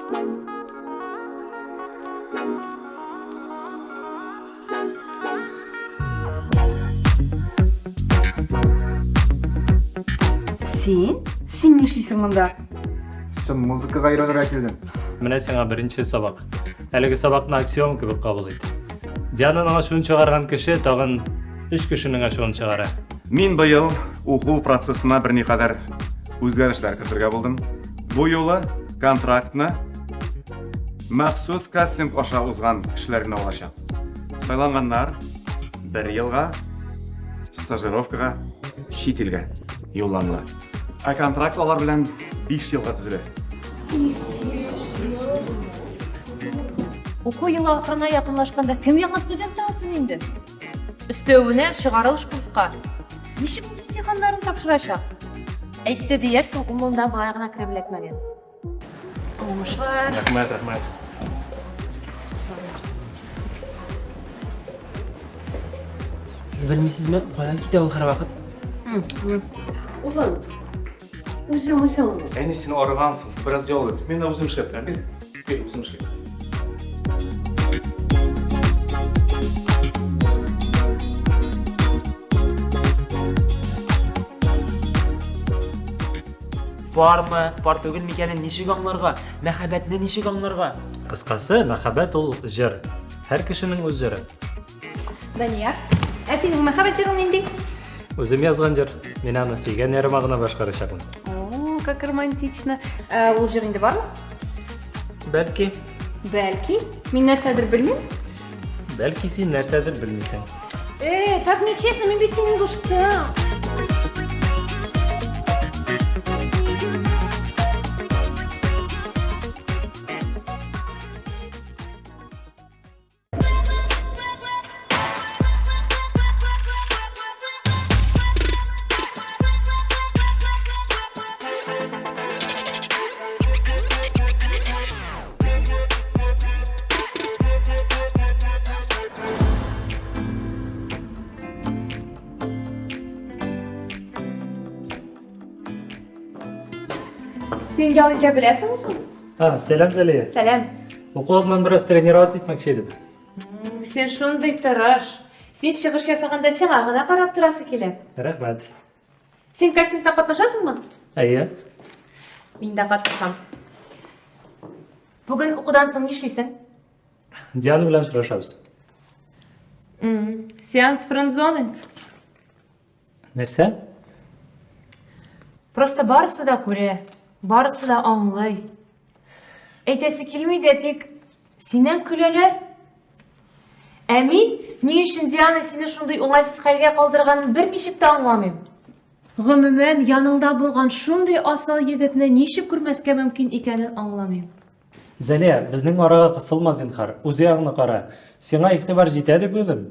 Син? Син нишлисең монда? Чын музыкага өйрәнергә килдем. Менә сиңа беренче сабак. Әлеге сабакны аксиом кебек кабул ит. Диананың ачуын чыгарган кеше тагын өч кешенең ачуын чыгара. Мин быел уку процессына берникадәр үзгәрешләр кертергә булдым. Бу юлы контрактны махсус кастинг аша узган кешеләр генә алачак. Сайланганнар бер елга стажировкага чит илгә юлланыла. Ә контракт алар белән 5 елга төзелә. Уку елы ахырына якынлашканда кем яңа студент алсын инде? Өстәвенә чыгарылыш курска. Ничек ул имтиханнарын тапшырачак? Әйтте диярсең, ул монда болай гына кереп эләкмәгән. Уңышлар. Рәхмәт, рәхмәт. Сез белмисезме, кая китә ул һәрвакыт? Улым, үзем үзем. Әни, син арыгансың, бераз ял ит. Мин үзем эшләп бирәм, бир. Бир, үзем эшлим. Бармы, бар түгел микәнен ничек аңларга? Мәхәббәтне ничек аңларга? Кыскасы, мәхәббәт ул җыр. Һәр кешенең үз җыры. Данияр, ә синең мәхәббәт җырың нинди? Үзем язган җыр. Мин аны сөйгән ярыма гына башкарачакмын. О, как романтично. Ә, ул җыр инде бармы? Бәлки. Бәлки. Мин нәрсәдер белмим. Бәлки син нәрсәдер белмисең. Э, так нечестно, мин бит синең дустың. Син ял итә беләсеңме соң? А, сәлам, Зәлия. Сәлам. Уку алдыннан бераз тренироваться итмәкче идем. Син шундый тырыш. Син чыгыш ясаганда сиңа гына карап торасы килә. Рәхмәт. Син кастингта катнашасыңмы? Әйе. Мин дә катнашам. Бүген укудан соң нишлисең? Диана белән очрашабыз. Сеанс френд-зоны. Нәрсә? Просто барысы да күрә, барысы да аңлый. Әйтәсе килми дә, тик синнән көләләр. Ә мин ни өчен Диана сине шундый уңайсыз хәлгә калдырганын берничек тә аңламыйм. Гомумән, яныңда булган шундый асыл егетне ничек күрмәскә мөмкин икәнен аңламыйм. Зәлия, безнең арага кысылма, зинһар. Үз ягыңны кара. Сиңа игътибар җитә дип уйлыйм.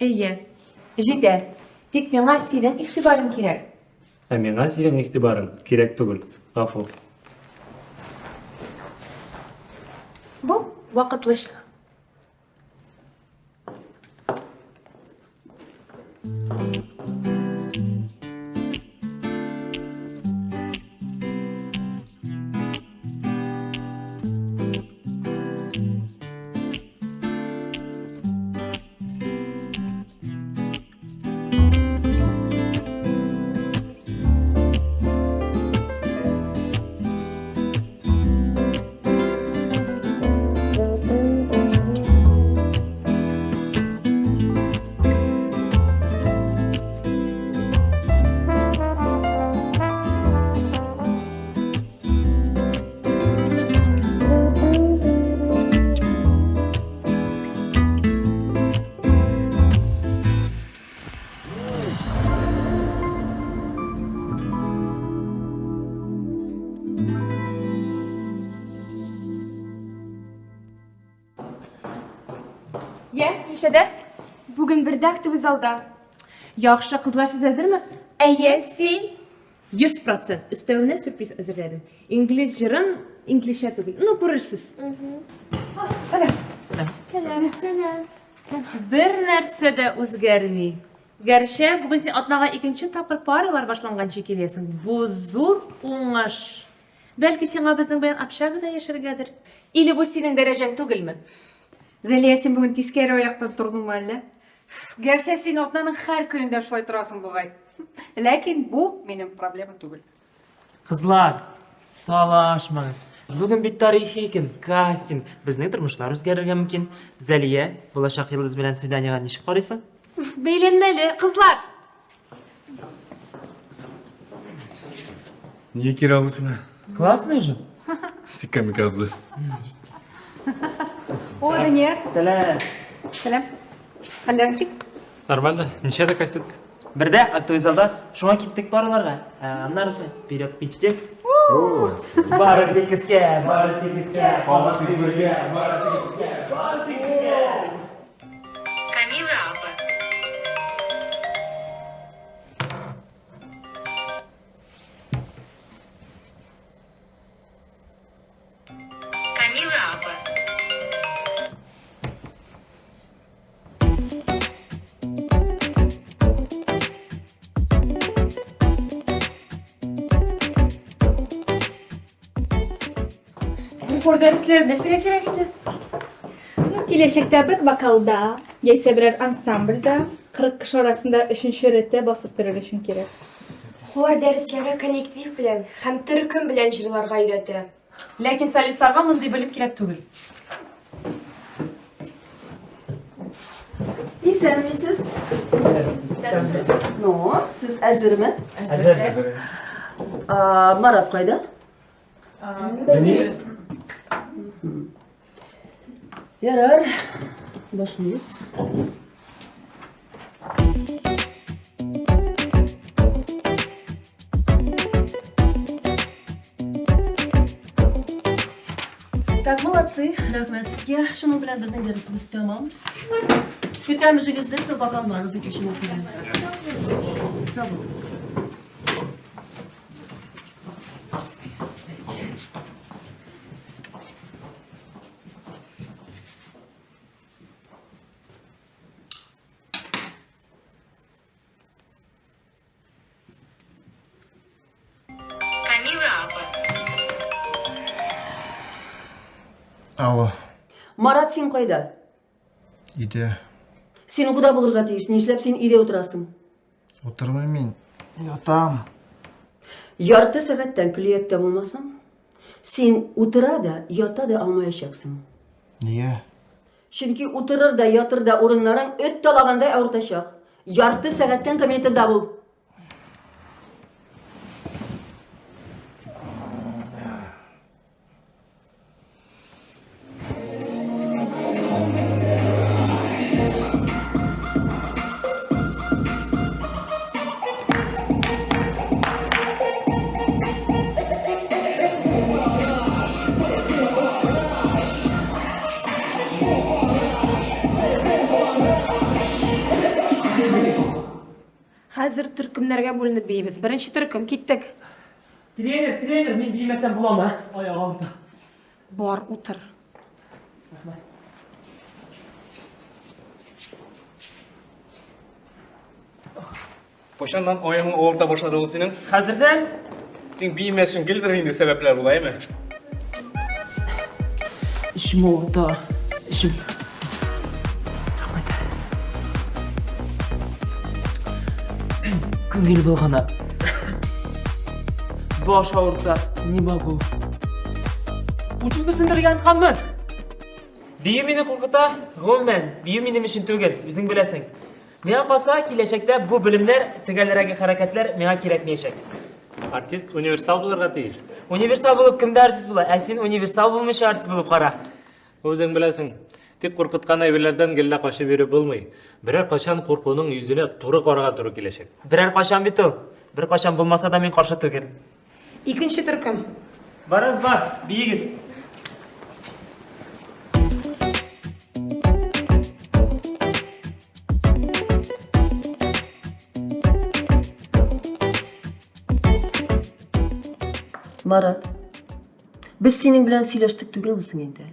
Әйе, җитә. Тик миңа синең игътибарың кирәк. Ә миңа синең игътибарың кирәк түгел. Гафу. Бу вакытлыча. Я, ничәдә? Бүген бердә актовый залда. Яхшы, кызлар, сез әзерме? Әйе, син? 100%. Өстәвенә сюрприз әзерләдем. Инглиз җырын инглизчә түгел. Ну, күрерсез. Сәлам. Сәлам. Сәлам. Сәлам. Бер нәрсә дә үзгәрми. Гәрчә бүген син атнага икенче тапкыр паралар башланганчы киләсең. Бу зур уңыш. Бәлки сиңа безнең белән общагада яшәргәдер? Или бу синең дәрәҗәң түгелме? Зәлия, син бүген тискәре аяктан тордыңмы әллә? Гәрчә син атнаның һәр көнендә шулай торасың бугай. Ләкин бу минем проблема түгел. Кызлар, талашмагыз. Бүген бит тарихи көн, кастинг. Безнең тормышлар үзгәрергә мөмкин. Зәлия, булачак йолдыз белән свиданиега ничек карыйсың? Бәйләнмәле, кызлар! Ни кирәк ул сиңа? Классный же. Син камикадзе. О, Данияр. Сәлам. Сәлам. Хәлләр ничек? Нормально. Ничәдә кастинг? Бердә актовый залда шуңа киттек барыларга. Ә аннарысы вперед к мечте. Бары тик өскә, бары тик өскә, бары тик үргә, бары тик өскә, бары тик өскә. Камила апа. Камила апа. Бу хор дәресләре нәрсәгә кирәк инде? Ну, киләчәктә бер вокалда, яисә берәр ансамбльдә 40 кеше арасында өченче рәттә басып торыр өчен кирәк. Хор дәресләре коллектив белән һәм төркем белән җырларга өйрәтә. Ләкин солистларга мондый белем кирәк түгел. Исәнмесез. Исәнмесез. Ну, сез әзерме? Әзер. Әзер. Марат кайда? Белмибез. Ярар, башлыйбыз. Так, молодцы. Рәхмәт сезгә. Шуның белән безнең дәресебез тәмам. Көтәм үзегезне, соңга калмагыз икенче мәктәбә. Сау булыгыз. Камила апа. Алло. Марат, син кайда? Өйдә. Син укуда булырга тиеш. Нишләп син өйдә утырасың? Утырмыйм мин. Ятам. Ярты сәгатьтән көллияттә булмасаң, син утыра да, ята да алмаячаксың. Нигә? Чөнки утырыр да, ятыр да урыннарың эт талагандай авыртачак. Ярты сәгатьтән кабинетымда бул. Хәзер төркемнәргә бүленеп биибез. Беренче төркем, киттек. Тренер, тренер, мин биемәсәм буламы? Аяк авырта. Бар, утыр. Рәхмәт. Кайчаннан аягың авырта башлады ул синең? Хәзердән. Син биемәс өчен гел инде сәбәпләр була, әйме? Эчем авырта. Эчем. Рәхмәт. Күңел болгана. Баш авырта. Не могу. Учымны сындырган канмын. Бию мине куркыта, гомумән, бию минем өчен түгел, үзең беләсең. Миңа калса, киләчәктә бу белемнәр, төгәлрәге хәрәкәтләр миңа кирәкмәячәк. Артист универсал булырга тиеш. Универсал булып кем дә артист була, ә син универсал булмыйча артист булып кара. Үзең беләсең, тик куркыткан әйберләрдән гел дә качып йөреп булмый. Берәр кайчан куркуның йөзенә туры карарга туры киләчәк. Берәр кайчан бит ул. Бер кайчан булмаса да мин каршы түгел. Икенче төркем. Барыз бар, биегез. Марат, без синең белән сөйләштек түгелме соң инде?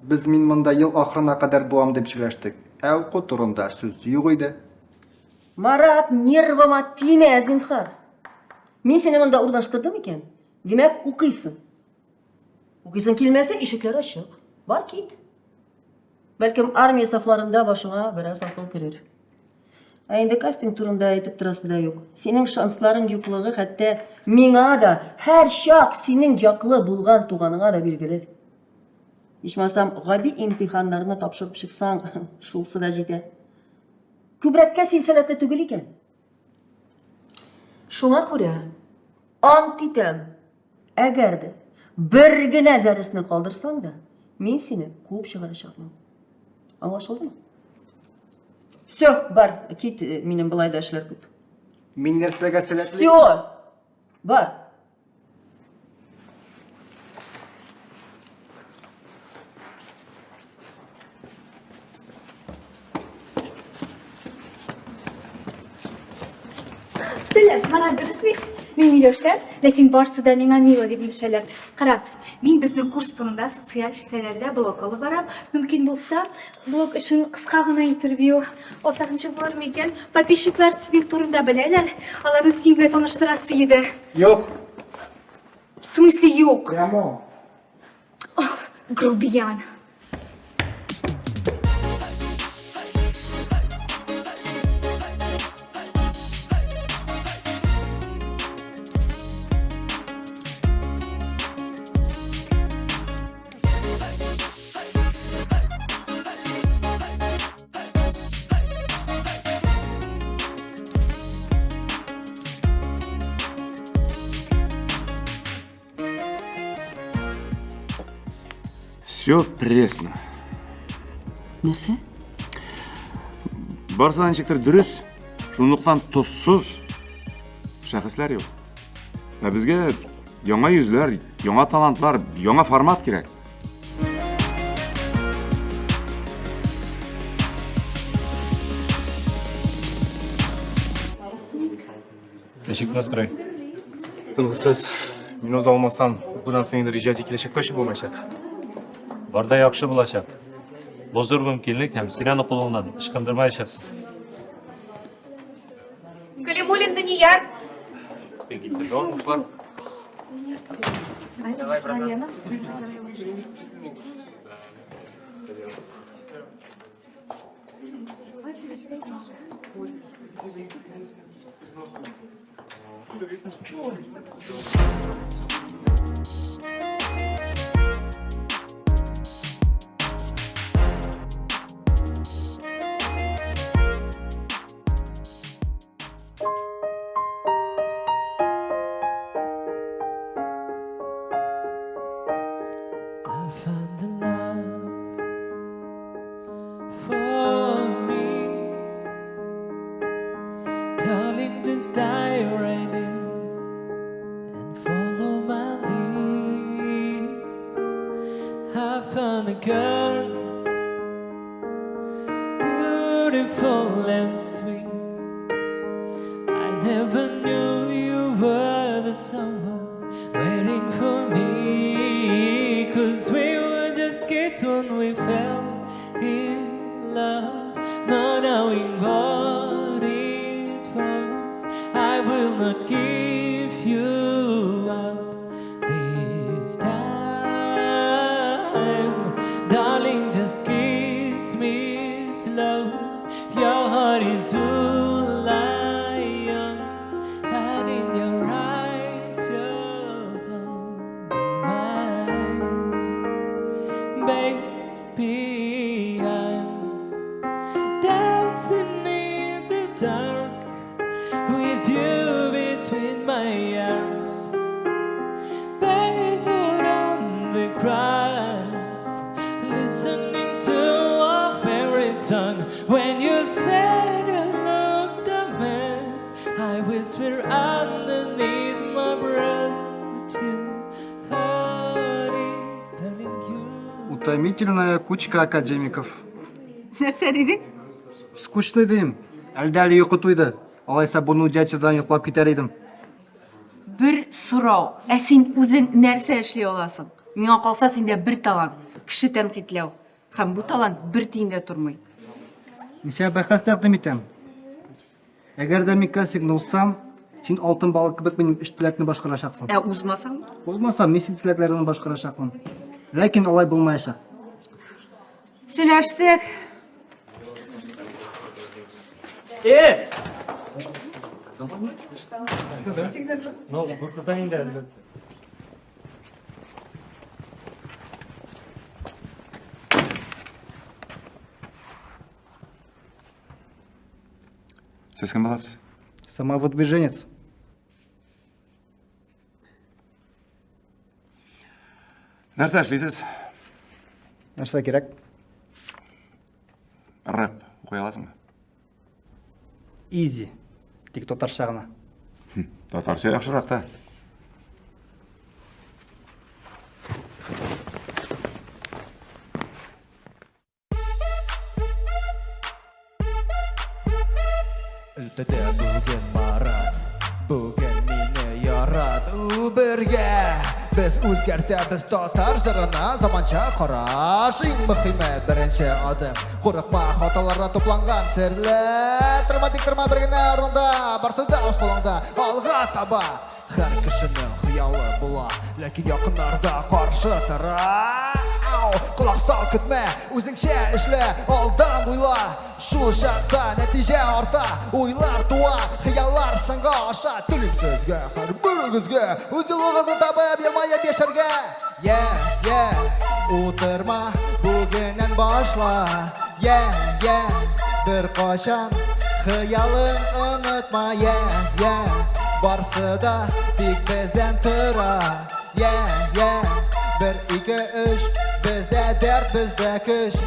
Без мин монда ел ахырына кадәр булам дип сөйләштек. Ә уку турында сүз юк иде. Марат, нервыма тимә, зинһар. Мин сине монда урнаштырдым икән. Димәк, укыйсың. Укыйсың килмәсә, ишекләр ачык. Бар кит. Бәлкем, армия сафларында башыңа бераз акыл керер. Ә инде кастинг турында әйтеп торасы да юк. Синең шансларың юклыгы хәтта миңа да, һәрчак синең яклы булган туганыңа да билгеле. Ичмасам, гади имтиханнарны тапшырып чыксаң, шулсы да җитә. Күбрәккә син сәләтле түгел икән. Шуңа күрә ант итәм, әгәр дә бер генә дәресне калдырсаң да, мин сине куып чыгарачакмын. Аңлашылдымы? Все, бар, кит, э, минем былай да эшләр күп. Мин нәрсәгә сәләтле? Все, бар. Сәлам, мана дөрес бит. Мин Миләүшә, ләкин барсы да миңа Мила дип эндәшәләр. Кара, мин безнең курс турында социаль челтәрләрдә блог алып барам. Мөмкин булса, блог өчен кыска гына интервью алсак ничек булыр микән? Подписчиклар синең турында беләләр, аларны синең белән таныштырасы иде. Юк. В смысле юк? Прямо. Грубиян. Все пресно. Нәрсә? Барысы да ничектер дөрес. Шунлыктан тозсыз шәхесләр юк. Ә безгә яңа йөзләр, яңа талантлар, яңа формат кирәк. Ничек настрой? Тынгысыз. Мин уза алмасам, укудан соң инде иҗади киләчәк точно булмаячак. Бар да яхшы булачак. Бу зур мөмкинлек һәм син аны кулыңнан ычкындырмаячаксың. Калимуллин Данияр. I found the love for me. Darling, just dive right in and follow my lead. I found a girl, beautiful and sweet. I never knew you were the someone waiting for me. Cause we were just kids when we fell in love, not knowing what it was. I will not give you up this time. Darling, just kiss me slow. Your heart is all I own, and in your eyes, you're holding mine. Baby, I'm dancing in the dark with you between my arms. Barefoot on the grass, listening to our favorite song. When you said you looked a mess, I whisper underneath my breath, but you heard it, darling. You. Утомительная кучка академиков. Нәрсә дидең? Скучный дим. Әлдә әле йокы туйды. Алайса бу нудятидан йоклап китәр идем. Бер сорау. Ә син үзең нәрсә эшли аласың? Миңа калса, синдә бер талант. Кеше тәнкыйтьләү. Һәм бу талант бер тиен дә тормый. Мин сиңа бәхәс тәкъдим итәм. Әгәр дә мин кастингны узсам, Син алтын балык кебек минем өч теләкне башкарачаксың. Ә узмасаң? Узмасам, мин синең теләкләреңне башкарачакмын. Ләкин алай булмаячак. Сөйләштек. Э! Ну, куркыта инде, әлбәттә. Сез кем буласыз? Самовыдвиженец. Нәрсә эшлисез? Нәрсә кирәк? Рэп укый аласыңмы? Изи. Тик татарча гына. Татарча яхшырак та. Өлтәдә бүген Марат, бүген мине ярат. У бергә без үзгәртәбез татар җырына заманча караш. Иң мөһиме беренче адым. Курыкма, хаталарда тупланган серләр. Торма тик торма бер генә урында, барсы да үз кулыңда. Алга таба. Һәр кешенең хыялы була, ләкин якыннарда каршы тора. Ау, колак сал, көтмә, үзеңчә эшлә, алдан уйла. Шул чакта нәтиҗә арта, уйлар туа, хыяллар чынга аша. Телим сезгә, һәрберегезгә, үз юлыгызны табып, елмаеп яшәргә. Я, я, утырма, бүгеннән башла. Я, я, беркайчан хыялың онытма. Я, я, барсы да тик бездән тора. Я, я, бер, ике, өч, бездә дәрт, бездә көч.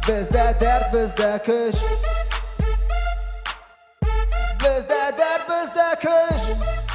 Бездә дәрт, бездә көч. Бездә дәрт, бездә көч.